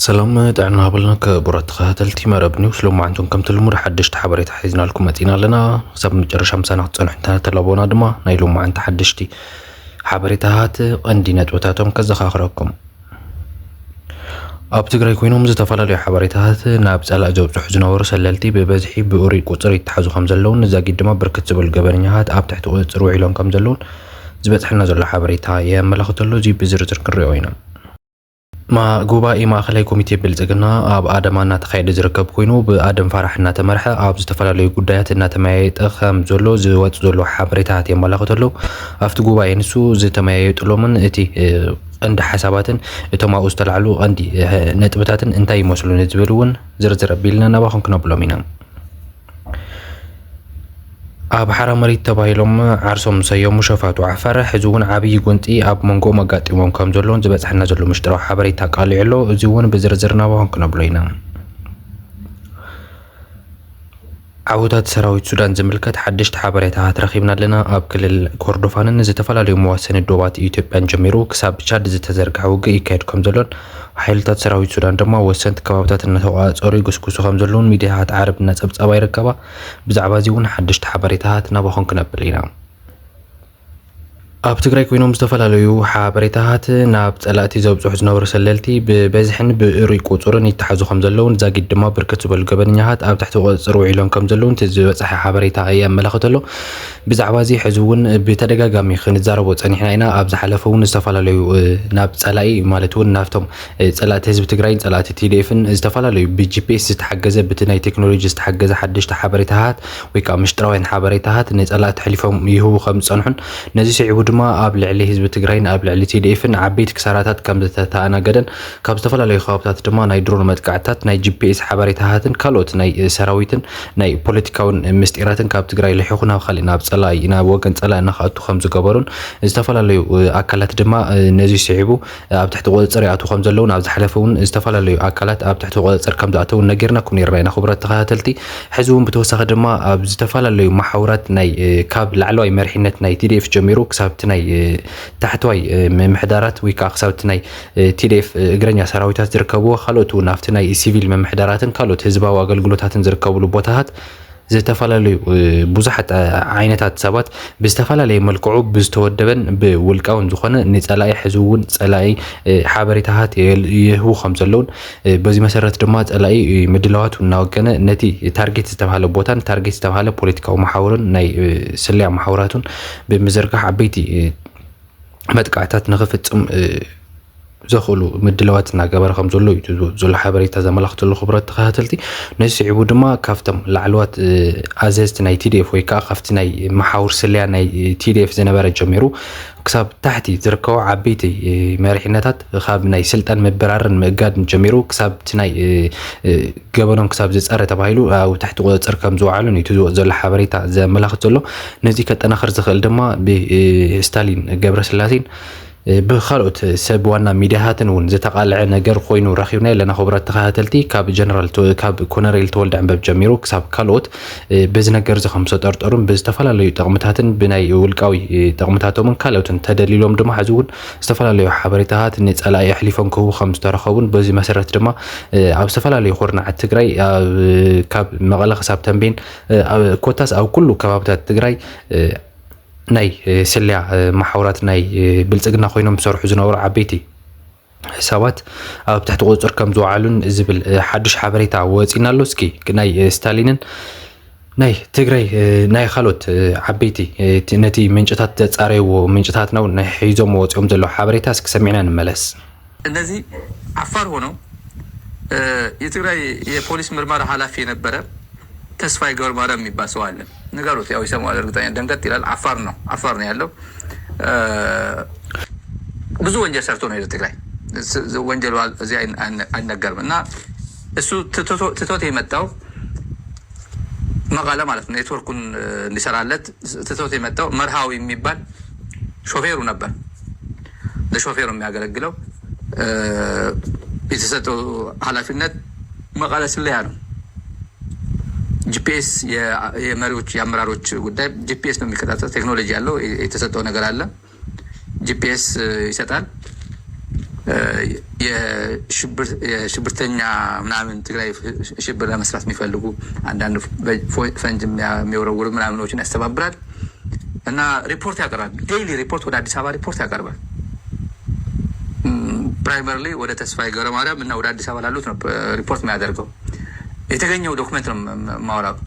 ሰላም ጥዕና ሃበልና ክቡራት ተኸታተልቲ መረብ ኒውስ። ሎማዓንቱን ከምቲ ልሙድ ሓደሽቲ ሓበሬታ ሒዝናልኩም መፂና ኣለና። ክሳብ መጨረሻ ምሳና ክትፀንሑ እንተተላቦና ድማ ናይ ሎማዓንቲ ሓደሽቲ ሓበሬታታት ቀንዲ ነጥብታቶም ከዘኻኽረኩም። ኣብ ትግራይ ኮይኖም ዝተፈላለዩ ሓበሬታታት ናብ ፀላእ ዘብፅሑ ዝነበሩ ሰለልቲ ብበዝሒ ብእሩይ ቁፅር ይተሓዙ ከም ዘለውን ንዛጊድ ድማ ብርክት ዝበሉ ገበነኛታት ኣብ ትሕቲ ቁፅፅር ውዒሎም ከም ዘለውን ዝበፅሐና ዘሎ ሓበሬታ የመላኽተሉ። እዚ ብዝርዝር ክንሪኦ ኢና። ማ ጉባኤ ማእኸላይ ኮሚቴ ብልፅግና ኣብ ኣዳማ እናተኻየደ ዝርከብ ኮይኑ ብኣደም ፋራሕ እናተመርሐ ኣብ ዝተፈላለዩ ጉዳያት እናተመያየጠ ከም ዘሎ ዝወፁ ዘሎ ሓበሬታት የመላኽት ኣሎ። ኣብቲ ጉባኤ ንሱ ዝተመያየጥሎምን እቲ ቀንዲ ሓሳባትን እቶም ኣብኡ ዝተላዕሉ ቀንዲ ነጥብታትን እንታይ ይመስሉ ንዝብል እውን ዝርዝር ኣቢልና ናባኹም ክነብሎም ኢና። ኣብ ሓራ መሬት ተባሂሎም ዓርሶም ዝሰየሙ ሸፋቱ ዓፋር ሕዚ እውን ዓብዪ ጎንፂ ኣብ መንጎኦም ኣጋጢሞም ከም ዘለውን ዝበፅሐና ዘሎ ምሽጥራዊ ሓበሬታ ኣቃሊዑ ኣሎ። እዚ እውን ብዝርዝር ናባኹም ክነብሎ ኢና። ዓወታት ሰራዊት ሱዳን ዝምልከት ሓደሽቲ ሓበሬታታት ረኺብና ኣለና። ኣብ ክልል ኮርዶፋንን ዝተፈላለዩ መዋሰኒ ዶባት ኢትዮጵያን ጀሚሩ ክሳብ ቻድ ዝተዘርግሐ ውግእ ይካየድ ከም ዘሎን ሓይልታት ሰራዊት ሱዳን ድማ ወሰንቲ ከባብታት እናተቆፃፀሩ ይጉስጉሱ ከም ዘለውን ሚዲያታት ዓረብ እናፀብፀባ ይርከባ። ብዛዕባ እዚ እውን ሓደሽቲ ሓበሬታታት ናባኹም ክነብል ኢና። ኣብ ትግራይ ኮይኖም ዝተፈላለዩ ሓበሬታታት ናብ ፀላእቲ ዘብፅሑ ዝነበሩ ሰለልቲ ብበዝሕን ብእሩይ ቁፅርን ይተሓዙ ከም ዘለውን ዛጊድ ድማ ብርክት ዝበሉ ገበነኛታት ኣብ ትሕቲ ቁፅፅር ውዒሎም ከም ዘለውን እቲ ዝበፅሐ ሓበሬታ የመላኽት ኣሎ። ብዛዕባ እዚ ሕዚ እውን ብተደጋጋሚ ክንዛረቦ ፀኒሕና ኢና። ኣብ ዝሓለፈ እውን ዝተፈላለዩ ናብ ፀላኢ ማለት እውን ናብቶም ፀላእቲ ህዝቢ ትግራይን ፀላእቲ ቲዲኤፍን ዝተፈላለዩ ብጂፒኤስ ዝተሓገዘ ብቲ ናይ ቴክኖሎጂ ዝተሓገዘ ሓደሽቲ ሓበሬታታት ወይ ከዓ ምሽጥራውያን ሓበሬታታት ንፀላእቲ ኣሕሊፎም ይህቡ ከም ዝፀንሑን ነዚ ስዒቡ ድማ ኣብ ልዕሊ ህዝቢ ትግራይን ኣብ ልዕሊ ቲዲኤፍን ዓበይቲ ክሳራታት ከም ዝተተኣናገደን ካብ ዝተፈላለዩ ከባብታት ድማ ናይ ድሮን መጥቃዕትታት ናይ ጂፒኤስ ሓበሬታታትን ካልኦት ናይ ሰራዊትን ናይ ፖለቲካውን ምስጢራትን ካብ ትግራይ ልሒኹ ናብ ካሊእ ናብ ፀላኢ ናብ ወገን ፀላኢ እናኸኣቱ ከም ዝገበሩን ዝተፈላለዩ ኣካላት ድማ ነዚ ስዒቡ ኣብ ትሕቲ ቁፅፅር ይኣትዉ ከም ዘለውን ኣብ ዝሓለፈ እውን ዝተፈላለዩ ኣካላት ኣብ ትሕቲ ቁፅፅር ከም ዝኣተውን ነጊርናኩም ነርና ኢና ክቡራት ተኸታተልቲ። ሕዚ እውን ብተወሳኺ ድማ ኣብ ዝተፈላለዩ መሓውራት ናይ ካብ ላዕለዋይ መሪሕነት ናይ ቲዲኤፍ ጀሚሩ ክሳብቲ ናይ ታሕተዋይ ምምሕዳራት ወይ ከዓ ክሳብቲ ናይ ቲዲኤፍ እግረኛ ሰራዊታት ዝርከብዎ ካልኦት እውን ኣብቲ ናይ ሲቪል ምምሕዳራትን ካልኦት ህዝባዊ ኣገልግሎታትን ዝርከብሉ ቦታታት ዝተፈላለዩ ብዙሓት ዓይነታት ሰባት ብዝተፈላለየ መልክዑ ብዝተወደበን ብውልቃውን ዝኾነ ንፀላኢ ሕዚ እውን ፀላኢ ሓበሬታታት ይህቡ ከም ዘለውን በዚ መሰረት ድማ ፀላኢ ምድላዋቱ እናወገነ ነቲ ታርጌት ዝተባሃለ ቦታን ታርጌት ዝተባሃለ ፖለቲካዊ መሓውርን ናይ ስለያ መሓውራቱን ብምዝርጋሕ ዓበይቲ መጥቃዕታት ንኽፍፅም ዘኽእሉ ምድላዋት እናገበረ ከም ዘሎ እዩ ዘሎ ሓበሬታ ዘመላኽት ዘሎ ክቡራት ተኸታተልቲ። ነዚ ስዒቡ ድማ ካብቶም ላዕለዋት ኣዘዝቲ ናይ ቲዲኤፍ ወይ ከዓ ካብቲ ናይ መሓውር ስለያ ናይ ቲዲኤፍ ዝነበረ ጀሚሩ ክሳብ ታሕቲ ዝርከቡ ዓበይቲ መሪሕነታት ካብ ናይ ስልጣን ምብራርን ምእጋድን ጀሚሩ ክሳብ እቲ ናይ ገበኖም ክሳብ ዝፀረ ተባሂሉ ኣብ ትሕቲ ቁፅፅር ከም ዝወዓሉን እዩ እቲ ዝወፅ ዘሎ ሓበሬታ ዘመላኽት ዘሎ። ነዚ ከጠናኽር ዝኽእል ድማ ብስታሊን ገብረስላሴን ብኻልኦት ሰብ ዋና ሚዲያታትን እውን ዝተቃልዐ ነገር ኮይኑ ረኺብና ኣለና። ክቡራት ተኸታተልቲ ካብ ጀነራል ካብ ኮነሬል ተወልደ ዕንበብ ጀሚሩ ክሳብ ካልኦት በዚ ነገር እዚ ከም ዝተጠርጠሩን ብዝተፈላለዩ ጥቕምታትን ብናይ ውልቃዊ ጥቕምታቶምን ካልኦትን ተደሊሎም ድማ ሕዚ እውን ዝተፈላለዩ ሓበሬታታት ንፀላኢ ኣሕሊፎም ክህቡ ከም ዝተረኸቡን በዚ መሰረት ድማ ኣብ ዝተፈላለዩ ኩርናዓት ትግራይ ካብ መቐለ ክሳብ ተንቤን ኮታስ ኣብ ኩሉ ከባብታት ትግራይ ናይ ስልያ መሓውራት ናይ ብልፅግና ኮይኖም ዝሰርሑ ዝነበሩ ዓበይቲ ሰባት ኣብ ትሕቲ ቁፅፅር ከም ዝወዓሉን ዝብል ሓዱሽ ሓበሬታ ወፂና ኣሎ። እስኪ ናይ ስታሊንን ናይ ትግራይ ናይ ካልኦት ዓበይቲ ነቲ ምንጭታት ዘፃረይዎ ምንጭታትና እውን ናይ ሒዞም ወፂኦም ዘለዉ ሓበሬታ እስኪ ሰሚዕና ንመለስ። እነዚህ አፋር ሆነው የትግራይ የፖሊስ ምርመራ ኃላፊ የነበረ ተስፋዬ ገብረማርያም የሚባል ሰው አለ። ንገሩት፣ ያው ይሰማዋል፣ እርግጠኛ። ደንገጥ ይላል። አፋር ነው፣ አፋር ነው ያለው። ብዙ ወንጀል ሰርቶ ነው የሄደ ትግራይ። ወንጀሉ እዚህ አይነገርም። እና እሱ ትቶት የመጣው መቀለ ማለት ነው፣ ኔትወርኩን እንዲሰራለት ትቶት የመጣው መርሃዊ የሚባል ሾፌሩ ነበር። ለሾፌሩ የሚያገለግለው የተሰጠው ኃላፊነት መቀለ ስለያ ነው። ጂፒኤስ የመሪዎች የአመራሮች ጉዳይ ጂፒኤስ ነው የሚከታተል። ቴክኖሎጂ ያለው የተሰጠው ነገር አለ። ጂፒኤስ ይሰጣል። የሽብርተኛ ምናምን ትግራይ ሽብር ለመስራት የሚፈልጉ አንዳንድ ፈንጅ የሚወረውሩ ምናምኖችን ያስተባብራል። እና ሪፖርት ያቀርባል። ዴይሊ ሪፖርት ወደ አዲስ አበባ ሪፖርት ያቀርባል። ፕራይመርሊ ወደ ተስፋዬ ገብረማርያም እና ወደ አዲስ አበባ ላሉት ነው ሪፖርት የሚያደርገው። የተገኘው ዶክመንት ነው የማወራው።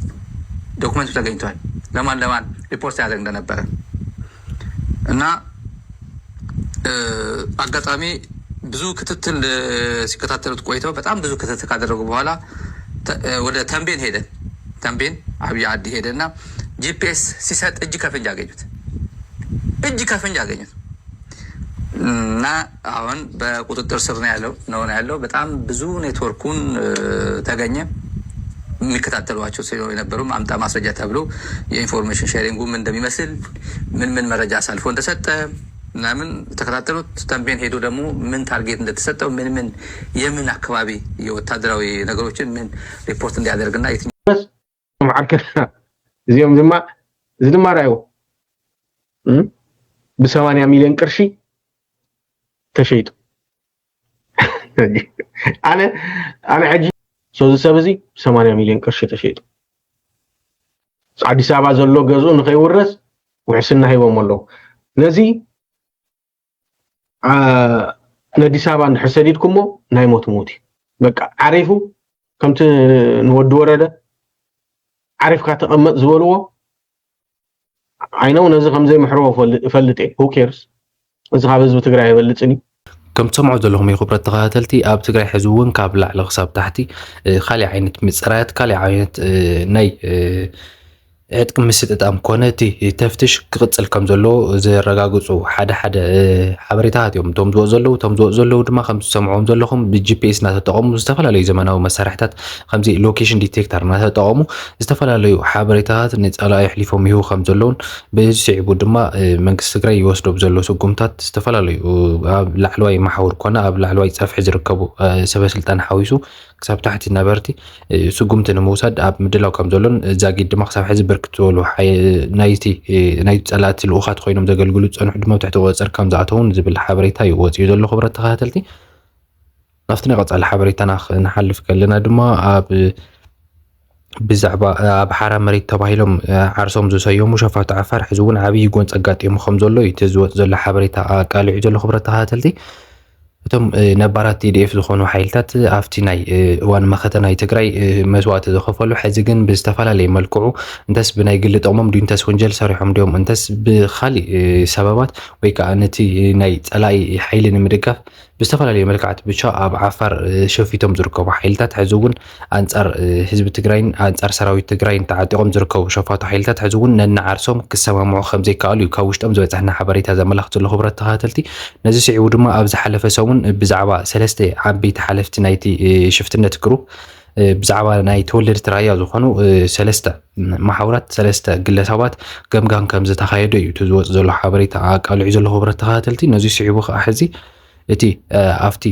ዶክመንቱ ተገኝቷል። ለማን ለማን ሪፖርት ያደርግ እንደነበረ እና አጋጣሚ ብዙ ክትትል ሲከታተሉት ቆይተው በጣም ብዙ ክትትል ካደረጉ በኋላ ወደ ተንቤን ሄደ። ተንቤን አብይ አዲ ሄደ እና ጂ ፒ ኤስ ሲሰጥ እጅ ከፍንጅ አገኙት። እጅ ከፍንጅ አገኙት እና አሁን በቁጥጥር ስር ነው ያለው ነው ያለው። በጣም ብዙ ኔትወርኩን ተገኘ። የሚከታተሏቸው ሰው የነበሩ አምጣ ማስረጃ ተብሎ የኢንፎርሜሽን ሼሪንጉ ምን እንደሚመስል፣ ምን ምን መረጃ አሳልፎ እንደሰጠ ምናምን ተከታተሉት። ተንቤን ሄዶ ደግሞ ምን ታርጌት እንደተሰጠው፣ ምን ምን የምን አካባቢ የወታደራዊ ነገሮችን ምን ሪፖርት እንዲያደርግና የትኛው መዓርከ እዚኦም ድማ እዚ ድማ ራእይዎ ብሰማንያ ሚሊዮን ቅርሺ ተሸይጡ። ኣነ ኣነ ሕጂ ሶዚ ሰብ እዚ ብሰማንያ ሚሊዮን ቅርሺ ተሸይጡ። ኣዲስ ኣበባ ዘሎ ገዝኡ ንኸይውረስ ውሕስና ሂቦም ኣለዉ። ነዚ ነዲስ ኣበባ እንድሕር ሰዲድኩሞ ናይ ሞት ሞት እዩ። በቃ ዓሪፉ ከምቲ ንወዲ ወረደ ዓሪፍካ ተቐመጥ ዝበልዎ ዓይነው ነዚ ከምዘይምሕርዎ እፈልጥ እየ። Who cares? እዚ ካብ ህዝቢ ትግራይ ኣይበልፅን እዩ። ከም ትሰምዑ ዘለኹም ይኹብረት ተኸታተልቲ ኣብ ትግራይ ሕዚ እውን ካብ ላዕሊ ክሳብ ታሕቲ ካሊእ ዓይነት ምፅራያት ካሊእ ዓይነት ናይ ዕጥቂ ምስጥጣም ኮነ እቲ ተፍትሽ ክቕፅል ከም ዘሎ ዘረጋግፁ ሓደ ሓደ ሓበሬታታት እዮም እቶም ዝወፁ ዘለዉ። እቶም ዝወፁ ዘለዉ ድማ ከም ዝሰምዕዎም ዘለኹም ብ ጂ ፒ ኤስ እናተጠቐሙ ዝተፈላለዩ ዘመናዊ መሳርሕታት ከምዚ ሎኬሽን ዲቴክተር እናተጠቐሙ ዝተፈላለዩ ሓበሬታታት ንፀላኢ ኣሕሊፎም ይህቡ ከም ዘለውን ብዚ ስዒቡ ድማ መንግስቲ ትግራይ ይወስዶ ብዘሎ ስጉምታት ዝተፈላለዩ ኣብ ላዕለዋይ መሓውር ኮነ ኣብ ላዕለዋይ ፀፍሒ ዝርከቡ ሰበስልጣን ሓዊሱ ክሳብ ታሕቲ ነበርቲ ስጉምቲ ንምውሳድ ኣብ ምድላው ከም ዘሎን ዛጊድ ድማ ክሳብ ሕዚ ብርክት ዝበሉ ናይቲ ናይቲ ፀላእቲ ልኡኻት ኮይኖም ዘገልግሉ ዝፀንሑ ድማ ትሕቲ ቁፅፅር ከም ዝኣተውን ዝብል ሓበሬታ እዩ ወፂኡ ዘሎ። ክብረት ተኸታተልቲ ናብቲ ናይ ቀፃሊ ሓበሬታና ክንሓልፍ ከለና ድማ ኣብ ብዛዕባ ኣብ ሓራ መሬት ተባሂሎም ዓርሶም ዝሰየሙ ሸፋቱ ዓፋር ሕዚ እውን ዓብዪ ጎንፂ ኣጋጢሙ ከም ዘሎ እዩ እቲ ዝወፅ ዘሎ ሓበሬታ ኣቃሊዑ ዘሎ። ክብረት ተኸታተልቲ እቶም ነባራት ቲ ዲ ኤፍ ዝኾኑ ሓይልታት ኣብቲ ናይ እዋን መኸተ ናይ ትግራይ መስዋእቲ ዝኸፈሉ ሕዚ ግን ብዝተፈላለየ መልክዑ እንተስ ብናይ ግሊ ጥቕሞም ድዩ እንተስ ወንጀል ሰሪሖም ድዮም እንተስ ብኻሊእ ሰበባት ወይ ከዓ ነቲ ናይ ፀላኢ ሓይሊ ንምድጋፍ ብዝተፈላለዩ መልክዓት ብቻ ኣብ ዓፋር ሸፊቶም ዝርከቡ ሓይልታት ሕዚ እውን ኣንፃር ህዝቢ ትግራይን ኣንፃር ሰራዊት ትግራይን ተዓጢቖም ዝርከቡ ሸፋቱ ሓይልታት ሕዚ እውን ነንዓርሶም ክሰማምዑ ከም ዘይከኣሉ እዩ ካብ ውሽጦም ዝበፀሐና ሓበሬታ ዘመላኽት ዘሎ። ክብረት ተኸታተልቲ ነዚ ስዒቡ ድማ ኣብ ዝሓለፈ ሰሙን ብዛዕባ ሰለስተ ዓበይቲ ሓለፍቲ ናይቲ ሽፍትነት ግሩፕ ብዛዕባ ናይ ተወለድቲ ራያ ዝኾኑ ሰለስተ መሓውራት ሰለስተ ግለሰባት ገምጋም ከም ዝተኻየደ እዩ እቲ ዝወፅ ዘሎ ሓበሬታ ኣቃሊዑ ዘሎ። ክብረት ተኸታተልቲ ነዚ ስዒቡ ከዓ ሕዚ እቲ ኣብቲ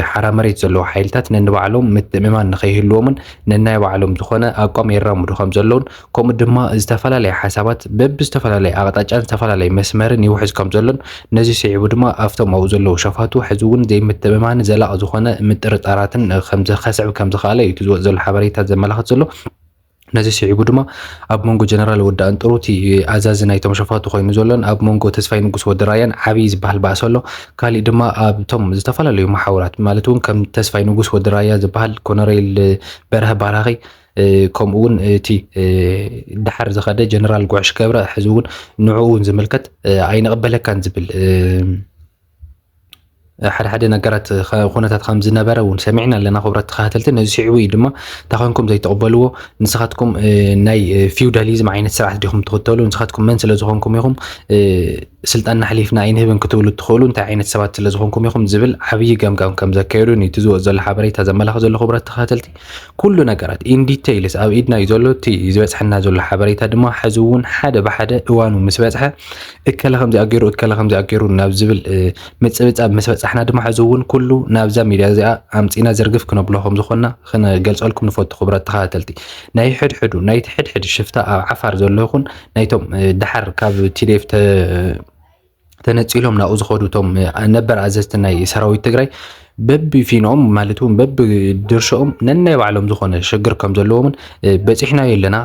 ሓራ መሬት ዘለዉ ሓይልታት ነንባዕሎም ምትእምማን ንኸይህልዎምን ነናይ ባዕሎም ዝኾነ ኣቋም የራምዱ ከም ዘለውን ከምኡ ድማ ዝተፈላለየ ሓሳባት በብዝተፈላለየ ኣቕጣጫን ዝተፈላለየ መስመርን ይውሕዝ ከም ዘሎን ነዚ ስዒቡ ድማ ኣብቶም ኣብኡ ዘለዉ ሸፋቱ ሕዚ እውን ዘይምትእምማን ዘላቕ ዝኾነ ምጥርጣራትን ከስዕብ ከም ዝኽኣለ እዩ እቲ ዝወፅ ዘሎ ሓበሬታ ዘመላኽት ዘሎ። ነዚ ስዒቡ ድማ ኣብ መንጎ ጀነራል ወዲ ኣንጥሩ እቲ ኣዛዚ ናይቶም ሸፋቱ ኮይኑ ዘሎን ኣብ መንጎ ተስፋይ ንጉስ ወዲ ራያን ዓብዪ ዝበሃል ባእሲ ኣሎ። ካሊእ ድማ ኣብቶም ዝተፈላለዩ መሓውራት ማለት እውን ከም ተስፋይ ንጉስ ወዲ ራያ ዝበሃል ኮነሬል በርሀ ባራኺ ከምኡ እውን እቲ ደሓር ዝኸደ ጀነራል ጉዕሽ ገብረ ሕዚ እውን ንዕኡ እውን ዝምልከት ኣይንቕበለካን ዝብል ሓደ ሓደ ነገራት ኩነታት ከም ዝነበረ እውን ሰሚዕና ኣለና። ክብረት ተኸታተልቲ ነዚ ስዒቡ እዩ ድማ እንታይ ኮንኩም ዘይትቕበልዎ ንስኻትኩም ናይ ፊውዳሊዝም ዓይነት ስርዓት ዲኹም ትኽተሉ ንስኻትኩም መን ስለ ዝኾንኩም ኢኹም ስልጣን ኣሕሊፍና ኣይንህብን ክትብሉ ትኽእሉ እንታይ ዓይነት ሰባት ስለ ዝኾንኩም ኢኹም ዝብል ዓብዪ ገምጋም ከም ዘካየዱን እዩ እቲ ዝወፅ ዘሎ ሓበሬታ ዘመላኽት ዘሎ። ክብረት ተኸታተልቲ ኩሉ ነገራት ኢን ዲቴይልስ ኣብ ኢድና እዩ ዘሎ። እቲ ዝበፅሐና ዘሎ ሓበሬታ ድማ ሕዚ እውን ሓደ ብሓደ እዋኑ ምስ በፅሐ እከለ ከምዚኣ ገይሩ እከለ ከምዚኣ ገይሩ ናብ ዝብል ምፅብፃብ ምስ በፃሕና ድማ ሕዚ እውን ኩሉ ናብዛ ሚድያ እዚኣ ኣምፂና ዝርግፍ ክነብሎ ከም ዝኾንና ክንገልፀልኩም ንፈቱ። ክብረት ተኸታተልቲ ናይ ሕድሕዱ ናይቲ ሕድሕድ ሽፍታ ኣብ ዓፋር ዘሎ ይኹን ናይቶም ደሓር ካብ ቲ ዲ ኤፍ ተነጺሎም ናብኡ ዝኸዱ እቶም ነበር ኣዘዝቲ ናይ ሰራዊት ትግራይ በብፊኖም ማለት እውን በብድርሻኦም ነናይ ባዕሎም ዝኾነ ሽግር ከም ዘለዎምን በፂሕናዮ ኣለና፣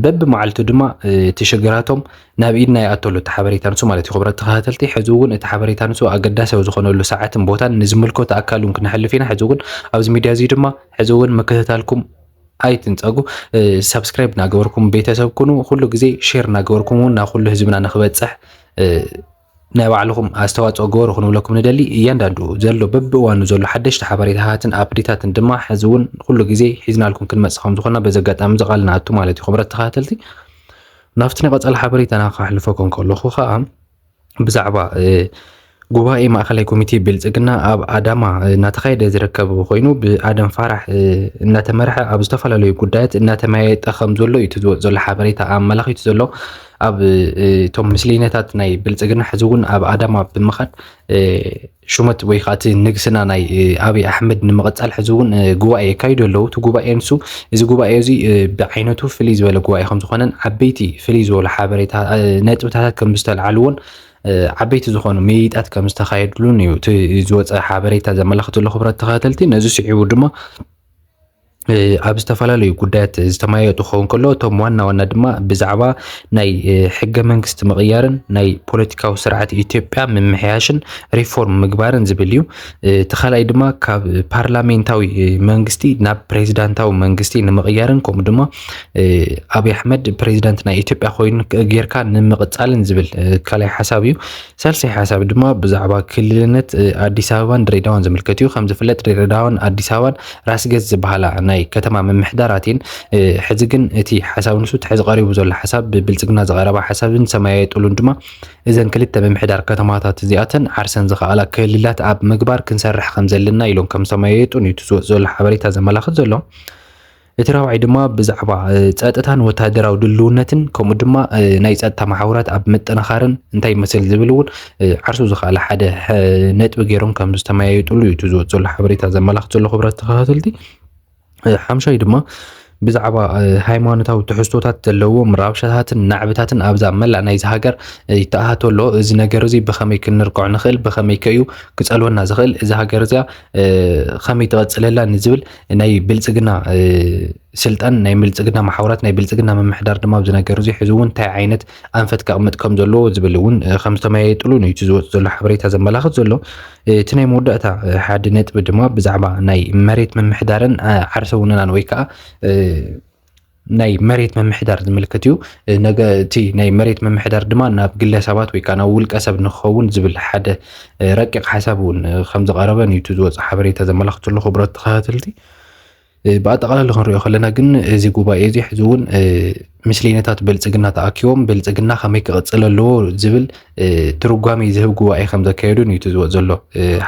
በብመዓልቱ ድማ እቲ ሽግራቶም ናብ ኢድና ይኣተሉ እቲ ሓበሬታ ንሱ ማለት እዩ። ክብረት ተኸታተልቲ፣ ሕዚ እውን እቲ ሓበሬታ ንሱ ኣገዳሲ ኣብ ዝኾነሉ ሰዓትን ቦታን ንዝምልከቶ ኣካል እውን ክነሕልፍ ኢና። ሕዚ እውን ኣብዚ ሚድያ እዚ ድማ ሕዚ እውን ምክትታልኩም ኣይትንፀጉ። ሳብስክራይብ እናገበርኩም ቤተሰብ ኩኑ። ኩሉ ግዜ ሼር እናገበርኩም እውን ናብ ኩሉ ህዝብና ንክበፅሕ ናይ ባዕልኹም ኣስተዋፅኦ ግበሩ ክንብለኩም ንደሊ። እያንዳንዱ ዘሎ በብእዋኑ ዘሎ ሓደሽቲ ሓበሬታታትን ኣፕዴታትን ድማ ሕዚ እውን ኩሉ ግዜ ሒዝናልኩም ክንመፅእ ከም ዝኾንና በዚ ኣጋጣሚ እዚ ቃል ንኣቱ ማለት እዩ። ክብረት ተኸታተልቲ፣ ናብቲ ናይ ቀፃሊ ሓበሬታና ከሕልፈኩም ከለኹ ከዓ ብዛዕባ ጉባኤ ማእኸላይ ኮሚቴ ብልፅግና ኣብ ኣዳማ እናተኻየደ ዝርከብ ኮይኑ ብኣደም ፋራሕ እናተመርሐ ኣብ ዝተፈላለዩ ጉዳያት እናተመያየጠ ከም ዘሎ እዩ እቲ ዝወፅ ዘሎ ሓበሬታ ኣመላኺቱ ዘሎ። ኣብ እቶም ምስሊነታት ናይ ብልፅግና ሕዚ እውን ኣብ ኣዳማ ብምኻድ ሹመት ወይ ከዓ እቲ ንግስና ናይ ኣብይ ኣሕመድ ንምቕፃል ሕዚ እውን ጉባኤ የካይዱ ኣለዉ። እቲ ጉባኤ ንሱ እዚ ጉባኤ እዚ ብዓይነቱ ፍልይ ዝበለ ጉባኤ ከም ዝኾነን ዓበይቲ ፍልይ ዝበሉ ሓበሬታ ነጥብታት ከም ዝተልዓልዎን ዓበይቲ ዝኾኑ ምይይጣት ከም ዝተኻየድሉን እዩ እቲ ዝወፀ ሓበሬታ ዘመላኽት ዘሎ። ክብረት ተኸታተልቲ፣ ነዚ ስዒቡ ድማ ኣብ ዝተፈላለዩ ጉዳያት ዝተመያየጡ ክኸውን ከሎ እቶም ዋና ዋና ድማ ብዛዕባ ናይ ሕገ መንግስቲ ምቕያርን ናይ ፖለቲካዊ ስርዓት ኢትዮጵያ ምምሕያሽን ሪፎርም ምግባርን ዝብል እዩ። እቲ ካልኣይ ድማ ካብ ፓርላሜንታዊ መንግስቲ ናብ ፕሬዚዳንታዊ መንግስቲ ንምቕያርን ከምኡ ድማ ኣብይ ኣሕመድ ፕሬዚዳንት ናይ ኢትዮጵያ ኮይኑ ጌርካ ንምቕፃልን ዝብል ካልኣይ ሓሳብ እዩ። ሳልሳይ ሓሳብ ድማ ብዛዕባ ክልልነት ኣዲስ ኣበባን ድሬዳዋን ዝምልከት እዩ። ከም ዝፍለጥ ድሬዳዋን ኣዲስ ኣበባን ራስ ገዝ ዝበሃላ ናይ ከተማ ምምሕዳራት እየን። ሕዚ ግን እቲ ሓሳብ ንሱ ሕዚ ቀሪቡ ዘሎ ሓሳብ ብብልፅግና ዝቐረበ ሓሳብን ዝተመያየጥሉን ድማ እዘን ክልተ ምምሕዳር ከተማታት እዚኣተን ዓርሰን ዝኸኣላ ክልላት ኣብ ምግባር ክንሰርሕ ከም ዘለና ኢሎም ከም ዝተመያየጡን እዩ እቲ ዝወፅ ዘሎ ሓበሬታ ዘመላኽት ዘሎ። እቲ ራብዓይ ድማ ብዛዕባ ጸጥታን ወታደራዊ ድልውነትን ከምኡ ድማ ናይ ጸጥታ መሓውራት ኣብ ምጥንኻርን እንታይ ይመስል ዝብል እውን ዓርሱ ዝኸኣለ ሓደ ነጥቢ ገይሮም ከም ዝተመያየጡሉ እዩ እቲ ዝወፅ ዘሎ ሓበሬታ ዘመላኽት ዘሎ። ክብረት ተኸታተልቲ፣ ሓምሻይ ድማ ብዛዕባ ሃይማኖታዊ ትሕዝቶታት ዘለዎም ራብሻታትን ናዕብታትን ኣብዛ መላእ ናይዚ ሃገር ይተኣሃቶ ኣሎ። እዚ ነገር እዚ ብኸመይ ክንርክዖ ንኽእል፣ ብኸመይ ከዩ ክጸልወና ዝኽእል፣ እዚ ሃገር እዚኣ ከመይ ትቐጽለላ ንዝብል ናይ ብልጽግና ስልጣን ናይ ብልጽግና መሓውራት ናይ ብልጽግና ምምሕዳር ድማ ኣብዚ ነገር እዚ ሕዚ እውን እንታይ ዓይነት ኣንፈት ከቕምጥ ከም ዘለዎ ዝብል እውን ከም ዝተመያየጥሉ እዩ እቲ ዝወፅ ዘሎ ሓበሬታ ዘመላኽት ዘሎ። እቲ ናይ መወዳእታ ሓደ ነጥቢ ድማ ብዛዕባ ናይ መሬት ምምሕዳርን ዓርሰ ውነናን ወይ ከዓ ናይ መሬት ምምሕዳር ዝምልከት እዩ። እቲ ናይ መሬት ምምሕዳር ድማ ናብ ግለሰባት ወይ ከዓ ናብ ውልቀ ሰብ ንክኸውን ዝብል ሓደ ረቂቕ ሓሳብ እውን ከም ዝቐረበን እዩ እቲ ዝወፅ ሓበሬታ ዘመላኽት ዘሎ። ክቡራት ተኸታተልቲ፣ ብኣጠቓላሊ ክንሪኦ ከለና ግን እዚ ጉባኤ እዚ ሕዚ እውን ምስለይነታት ብልፅግና ተኣኪቦም ብልፅግና ከመይ ክቕፅል ኣለዎ ዝብል ትርጓሜ ዝህብ ጉባኤ ከም ዘካየዱን እዩ እቲ ዝወፅ ዘሎ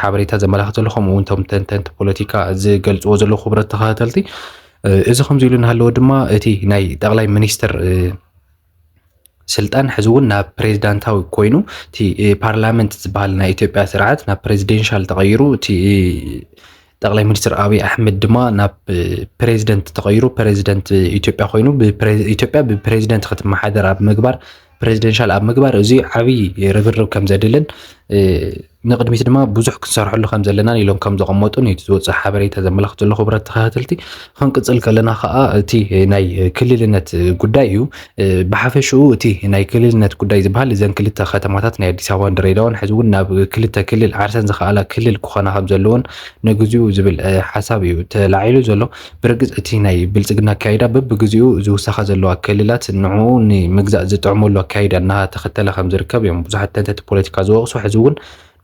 ሓበሬታ ዘመላኽት ዘሎ። ከምኡ እውን እቶም ተንተንቲ ፖለቲካ ዝገልፅዎ ዘለዉ። ክቡራት ተኸታተልቲ፣ እዚ ከምዚ ኢሉ እናሃለወ ድማ እቲ ናይ ጠቕላይ ሚኒስትር ስልጣን ሕዚ እውን ናብ ፕሬዚዳንታዊ ኮይኑ እቲ ፓርላመንት ዝበሃል ናይ ኢትዮጵያ ስርዓት ናብ ፕሬዚደንሻል ተቐይሩ እቲ ጠቕላይ ሚኒስትር ኣብይ ኣሕመድ ድማ ናብ ፕሬዚደንት ተቐይሩ ፕሬዚደንት ኢትዮጵያ ኮይኑ ኢትዮጵያ ብፕሬዚደንት ክትመሓደር ኣብ ምግባር ፕሬዚደንሻል ኣብ ምግባር እዚ ዓብዪ ርብርብ ከም ዘድልን ንቕድሚት ድማ ብዙሕ ክንሰርሐሉ ከም ዘለናን ኢሎም ከም ዘቐመጡን እዩ ዝወፅእ ሓበሬታ ዘመላኽት ዘሎ። ክቡራት ተኸታተልቲ፣ ክንቅፅል ከለና ከዓ እቲ ናይ ክልልነት ጉዳይ እዩ። ብሓፈሽኡ እቲ ናይ ክልልነት ጉዳይ ዝበሃል እዘን ክልተ ከተማታት ናይ ኣዲስ ኣበባን ድሬዳዋን ሕዚ እውን ናብ ክልተ ክልል ዓርሰን ዝኸኣላ ክልል ክኾና ከም ዘለዎን ንግዚኡ ዝብል ሓሳብ እዩ ተላዒሉ ዘሎ። ብርግፅ እቲ ናይ ብልፅግና ኣካይዳ በብግዚኡ ዝውሰኻ ዘለዋ ክልላት ንዕኡ ንምግዛእ ዝጥዕመሉ ኣካይዳ እናተኸተለ ከም ዝርከብ እዮም ብዙሓት ተንተንቲ ፖለቲካ ዝወቕሱ። ሕዚ እውን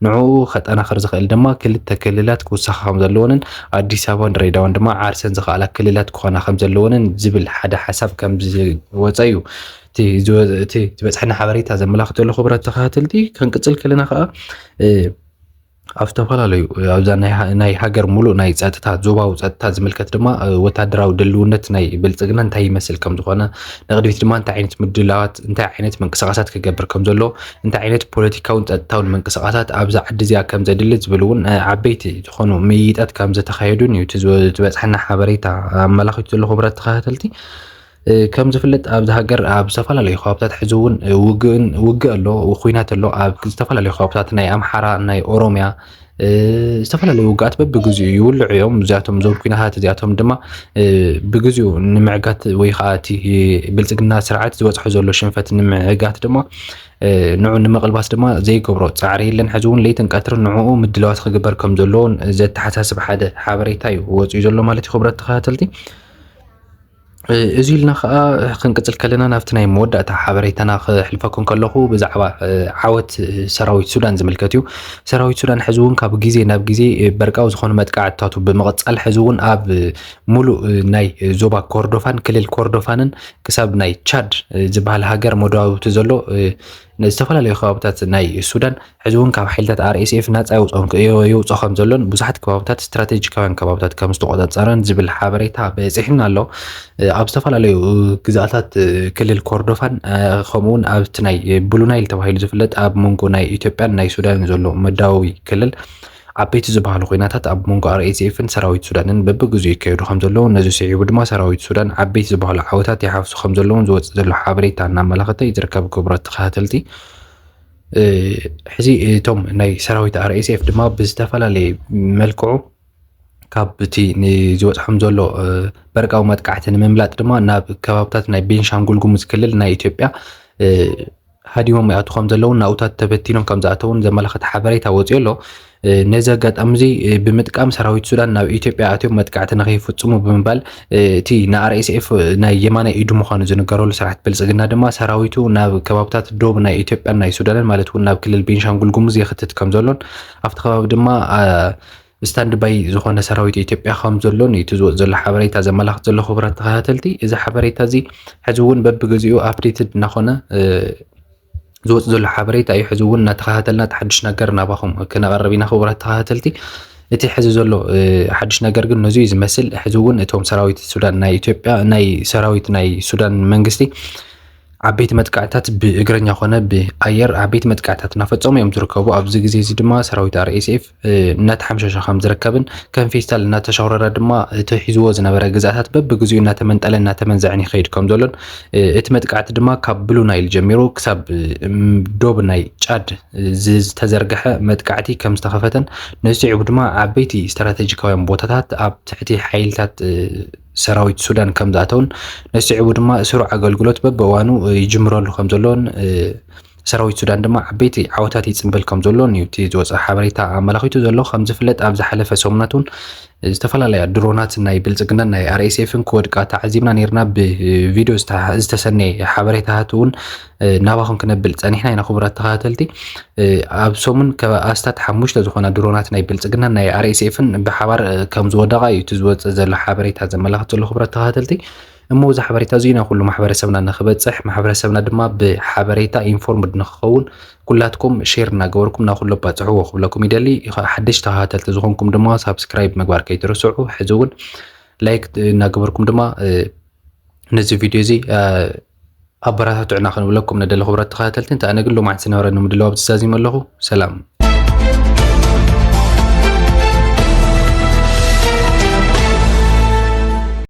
ንዕኡ ከጠናኽር ዝኽእል ድማ ክልተ ክልላት ክውሰኻ ከም ዘለዎንን ኣዲስ ኣበባን ድሬዳዋን ድማ ዓርሰን ዝኸኣላ ክልላት ክኾና ከም ዘለዎንን ዝብል ሓደ ሓሳብ ከም ዝወፀ እዩ እቲ ዝበፅሐና ሓበሬታ ዘመላኽት ዘሎ። ክቡራት ተኸታተልቲ፣ ክንቅፅል ከለና ከዓ ኣብ ዝተፈላለዩ ኣብዛ ናይ ሃገር ሙሉእ ናይ ፀጥታ ዞባዊ ፀጥታ ዝምልከት ድማ ወታደራዊ ድልውነት ናይ ብልፅግና እንታይ ይመስል ከም ዝኾነ ንቕድሚት ድማ እንታይ ዓይነት ምድላዋት እንታይ ዓይነት ምንቅስቃሳት ክገብር ከም ዘሎ እንታይ ዓይነት ፖለቲካውን ፀጥታውን ምንቅስቃሳት ኣብዛ ዓዲ እዚኣ ከም ዘድሊ ዝብል እውን ዓበይቲ ዝኾኑ ምይይጣት ከም ዝተኻየዱን እዩ እቲ ዝበፅሐና ሓበሬታ ኣመላኺቱ ዘሎ። ክቡራት ተኸታተልቲ፣ ከም ዝፍለጥ ኣብዚ ሃገር ኣብ ዝተፈላለዩ ከባብታት ሕዚ እውን ውግእን ውግእ ኣሎ፣ ኩናት ኣሎ። ኣብ ዝተፈላለዩ ከባብታት ናይ ኣምሓራ፣ ናይ ኦሮሚያ፣ እ፣ ዝተፈላለዩ ውግኣት በብግዚኡ ይውልዑ እዮም። እዚኣቶም፣ እዞም ኩናታት እዚኣቶም ድማ፣ እ፣ ብግዚኡ ንምዕጋት ወይ ከዓ እቲ ብልጽግና ስርዓት ዝበጽሖ ዘሎ ሽንፈት ንምዕጋት ድማ፣ እ፣ ንዑ ንምቕልባስ ድማ ዘይገብሮ ጻዕሪ የለን። ሕዚ እውን ለይትን ቀትርን ንዕኡ ምድላዋት ክግበር ከም ዘለዎን ዘተሓሳስብ ሓደ ሓበሬታ እዩ ወጺኡ ዘሎ ማለት እዩ። ክቡራት ተኸታተልቲ፣ እ፣ እዚ ኢልና ከዓ ክንቅጽል ከለና ናብቲ ናይ መወዳእታ ሓበሬታና ክሕልፈኩም ከለኹ ብዛዕባ፣ እ፣ ዓወት፣ እ፣ ሰራዊት ሱዳን ዝምልከት እዩ። ሰራዊት ሱዳን ሕዚ እውን ካብ ግዜ ናብ ግዜ፣ እ፣ በርቃዊ ዝኾኑ መጥቃዕትታቱ ብምቕጻል ሕዚ እውን ኣብ፣ እ፣ ሙሉእ፣ እ፣ ናይ፣ እ፣ ዞባ ኮርዶፋን፣ ክልል ኮርዶፋንን ክሳብ ናይ ቻድ፣ እ፣ ዝበሃል ሃገር መዳውብቲ ዘሎ፣ እ፣ ዝተፈላለዩ ከባብታት ናይ ሱዳን ሕዚ እውን ካብ ሓይልታት ኣር ኤስ ኤፍ ናጻ የውጽኦም ከ-፣ የው-፣ የውጽኦ ከም ዘሎን ብዙሓት ከባብታት ስትራቴጂካውያን ከባብታት ከም ዝተቆጻጸረን ዝብል ሓበሬታ በጺሕና ኣሎ። እ፣ ኣብ ዝተፈላለዩ፣ እ፣ ግዝኣታት፣ እ፣ ክልል ኮርዶፋን፣ እ፣ ከምኡ እውን ኣብቲ ናይ፣ እ፣ ብሉ ናይል ተባሂሉ ዝፍለጥ ኣብ መንጎ ናይ ኢትዮጵያን ናይ ሱዳንን ዘሎ መዳወቢ ክልል ዓበይቲ ዝበሃሉ ኩናታት ኣብ መንጎ ኣር ኤስ ኤፍን ሰራዊት ሱዳንን በብግዚኡ ይካየዱ ከም ዘለዉ፣ ነዚ ስዒቡ ድማ ሰራዊት ሱዳን ዓበይቲ ዝበሃሉ ዓወታት ይሓፍሱ ከም ዘለዉን ዝወጽእ ዘሎ ሓበሬታ እናመላኸተ እዩ ዝርከብ። ክቡራት ተኸታተልቲ፣ እ፣ ሕዚ እቶም ናይ ሰራዊት ኣር ኤስ ኤፍ ድማ ብዝተፈላለየ መልክዑ ካብ እቲ ንዝበጽሖም ዘሎ፣ እ፣ በርቃዊ መጥቃዕቲ ንምምላጥ ድማ ናብ ከባብታት ናይ ቤንሻንጉል ጉሙዝ ክልል ናይ ኢትዮጵያ፣ እ፣ ሃዲሞም ይኣትዉ ከም ዘለውን ናብኡታት ተበቲኖም ከም ዝኣተውን ዘመላኽት ሓበሬታ ወጺኡ ኣሎ። እ፣ ነዚ ኣጋጣሚ እዚ፣ እ፣ ብምጥቃም ሰራዊት ሱዳን ናብ ኢትዮጵያ ኣትዮም መጥቃዕቲ ንኸይፍጽሙ ብምባል፣ እ፣ እቲ ን ኣር ኤስ ኤፍ ናይ የማናይ ኢዱ ምዃኑ ዝንገረሉ ስርዓት ብልጽግና ድማ ሰራዊቱ ናብ ከባብታት ዶብ ናይ ኢትዮጵያን ናይ ሱዳንን ማለት እውን ናብ ክልል ቤንሻንጉል ጉሙዝ የኽትት ከም ዘሎን ኣብቲ ከባቢ ድማ፣ እ፣ ስታንድ ባይ ዝኾነ ሰራዊት ኢትዮጵያ ከም ዘሎን እዩ እቲ ዝወጽእ ዘሎ ሓበሬታ ዘመላኽት ዘሎ። ክቡራት ተኸታተልቲ፣ እዚ ሓበሬታ እዚ ሕዚ እውን በብግዚኡ ኣፕዴትድ እናኾነ፣ እ፣ ዝወጽእ ዘሎ ሓበሬታ እዩ። ሕዚ እውን እናተኸታተልና እቲ ሓድሽ ነገር ናባኹም ክነቐርብ ኢና። ክቡራት ተኸታተልቲ፣ እቲ ሕዚ ዘሎ፣ እ፣ ሓድሽ ነገር ግን ነዚ እዩ ዝመስል። ሕዚ እውን እቶም ሰራዊት ሱዳን ናይ ኢትዮጵያ፣ ናይ ሰራዊት ናይ ሱዳን መንግስቲ ዓበይቲ መጥቃዕትታት ብእግረኛ ኮነ ብኣየር ዓበይቲ መጥቃዕትታት እናፈጸሙ እዮም ዝርከቡ። ኣብዚ ግዜ እዚ ድማ ሰራዊት ኣር ኤስ ኤፍ፣ እ፣ እናተሓምሸሸ ከም ዝርከብን ከም ፌስታል እናተሸውረረ ድማ እቲ ሒዝዎ ዝነበረ ግዝኣታት በብግዚኡ እናተመንጠለ እናተመንዘዐን ይኸይድ ከም ዘሎን፣ እ፣ እቲ መጥቃዕቲ ድማ ካብ ብሉ ናይል ጀሚሩ ክሳብ፣ እ፣ ም-፣ ዶብ ናይ ጫድ፣ እ፣ ዝ-፣ ዝተዘርግሐ መጥቃዕቲ ከም ዝተኸፈተን ነዚ ስዒቡ ድማ ዓበይቲ ስትራቴጂካውያን ቦታታት ኣብ ትሕቲ ሓይልታት፣ እ፣ ሰራዊት ሱዳን ከም ዝኣተውን ነዚ ስዒቡ ድማ ስሩዕ ኣገልግሎት በብእዋኑ፣ እ፣ ይጅምረሉ ከም ዘሎን፣ እ፣ ሰራዊት ሱዳን ድማ ዓበይቲ ዓወታት ይጽንበል ከም ዘሎን እዩ እቲ ዝወጸ ሓበሬታ ኣመላኺቱ ዘሎ። ከም ዝፍለጥ ኣብ ዝሓለፈ ሰሙናት እውን ዝተፈላለያ ድሮናት ናይ ብልጽግናን ናይ ኣር ኤስ ኤፍን ክወድቃ ተዓዚብና ነይርና፣ ብቪድዮ ዝተ-፣ ዝተሰነየ ሓበሬታታት እውን፣ እ፣ ናባኹም ክነብል ጸኒሕና ኢና። ክቡራት ተኸታተልቲ፣ እ፣ ኣብ ሰሙን ከ-፣ ኣስታት ሓሙሽተ ዝኾና ድሮናት ናይ ብልጽግናን ናይ ኣር ኤስ ኤፍን ብሓባር፣ እ፣ ከም ዝወደቓ እዩ እቲ ዝወጽእ ዘሎ ሓበሬታ ዘመላኽት ዘሎ። ክቡራት ተኸታተልቲ፣ እሞ እዚ ሓበሬታ እዚ ናብ ኩሉ ማሕበረሰብና ንኽበጽሕ፣ ማሕበረሰብና ድማ ብሓበሬታ ኢንፎርምድ ንኽኸውን ኩላትኩም ሼር እናገበርኩም ናብ ኩሉ ኣባጽሕዎ ክብለኩም ይደሊ። ሓደሽቲ ተኸታተልቲ ዝኾንኩም ድማ ሳብስክራይብ ምግባር ከይትርስዑ። ሕዚ እውን ላይክ እናገበርኩም ድማ፣ እ፣ ነዚ ቪድዮ እዚ፣ እ፣ ኣበረታትዑና ክንብለኩም ንደሊ። ክቡራት ተኸታተልቲ፣ እንተ ኣነ ግን ሎማዕንቲ ዝነበረኒ ምድላው ኣብዚ ዛዚመ ኣለኹ። ሰላም።